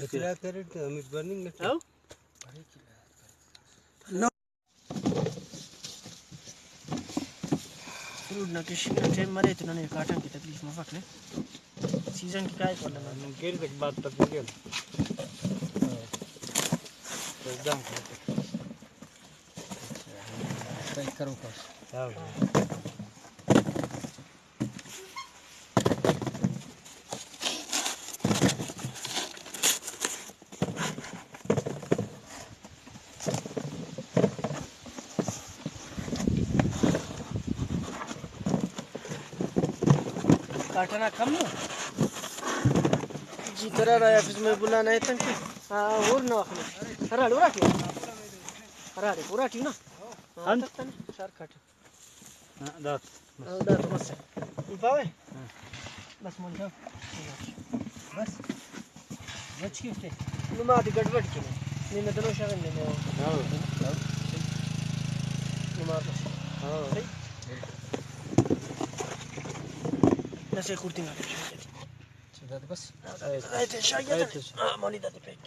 بچرا کرنٹ، ہمیں برننگ نہ ہاں؟ فروٹ نہ کشنگ نا ٹائم مرے تو ننے کاٹن کی تکلیف مفک نے۔ سیزن کی کائے کولنا۔ گیر تک بات تک گیر۔ دام کرو کاش۔ کاٹنا کم نہ؟ جی ترا را حافظ میں بلا نہیں تنگ۔ ہاں، اور نہ اخلو۔ ہراڑ اور اٹی۔ ہراڑ پورا ٹی نا۔ ہاں، ہاں۔ تک تن شار کاٹ۔ ہاں، دات۔ ہاں، دات، بس۔ اے پاوے؟ ہاں۔ بس، مول جاؤ۔ بس۔ بچ کی استے؟ نما دی گڑبڑ کی نہیں۔ نہیں، میں دونوں شغل نہیں، میں ہاں۔ نما بس۔ ہاں۔ صحیح؟ نسے کرتی نہ۔ دات بس۔ آیت شاگرد۔ آیت۔ ہاں، مولوی دات پیک۔